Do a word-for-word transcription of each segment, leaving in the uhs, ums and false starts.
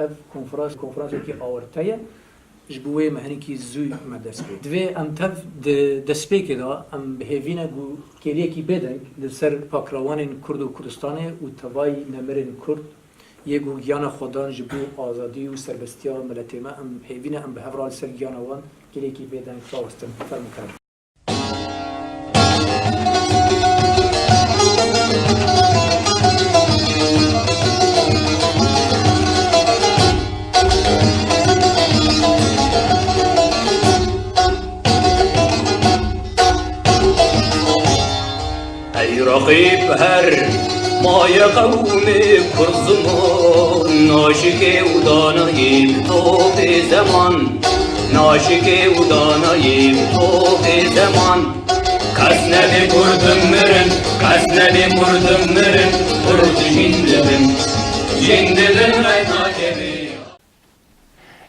Ev konferans, konferansekî awarte ye. Ji bo wê me hinekî zû me dest pê. Divê em tev di destpêkê de em bi hêvî ne ku kêliyekî bêdeng li ser pakrawanên Kurd û Kurdistanê û tevayî nemirên Kurd yê ku giyana xwe dan ji bo azadî û serbestiya miletê me, em hêvî ne em bi hev re li ser giyana wan kêliyekî bêdeng rawestin. Fermo kerem. Ey reqîb her maye qewimê Kurd ziman, naşikê û danayê bi topê zeman, naşikê û danayê bi topê zeman. Qes nebe Kurd bimirin, qes nebe Kurd bimirin, Kurd jîn dibin, jîn dibin qet nakevin.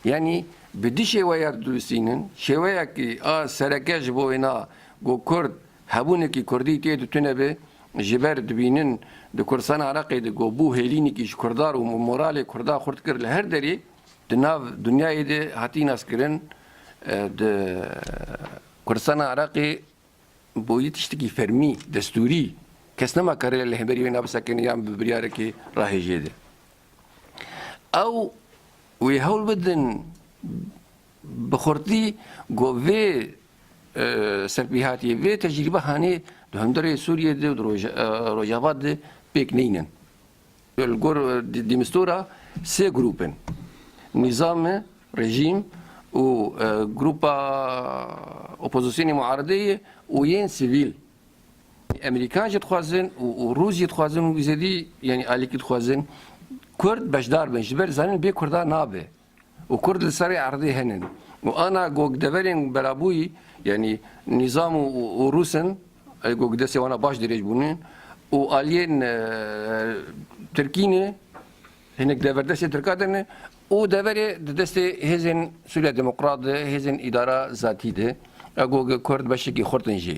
Yanî bi du şêweyer dinivîsînin, şêweyekî a sereke ji bo wêna ku Kurd hebûnekî Kurdî tê de tune be, ji ber dibînin di Kurdistana Iraqê de ku bû hêlînekî ji Kurda re û moralê Kurda xurt kir li her derê di nav dinyayê de hatî naskirin, e, di Kurdistana Iraqê bûyî tiştekî fermî, destûrî, kes nema karê li hemberî wê nabisekine yan bi biryarekê rahêjê de. Ew wê hewl bidin bi xurtî ku vê, e, serpêhatiyê, vê tecrîbe hanê di hundirê Sûriyê de û di Roj-, e, Rojava de pêk neynin. Li gor, e, di-, Dîmistora sê grûp in. Nîzam e, rejîm û, e, grûpa opozisyonê muaredê ye û yên sivîl. Emerîkan jî dixwazin û, û Rûs jî dixwazin û zêdî, yanî alîkî dixwazin Kurd beşdar bin. Ji ber zanin bê Kurda nabe. Û Kurd li serê erdê henin. Û ana gog deverên berabûyî, yanî nîzam û, û, û Rûs in, ey gog destê wana baş dirêj bûnin. Û aliyên, e, Tirkî ne, hinek dever destê Tirka de ne. Û deverê di destê hêzên Sûriya Demokrat de, hêzên îdara zatî de. E gog Kurd beşekî xurt in jê.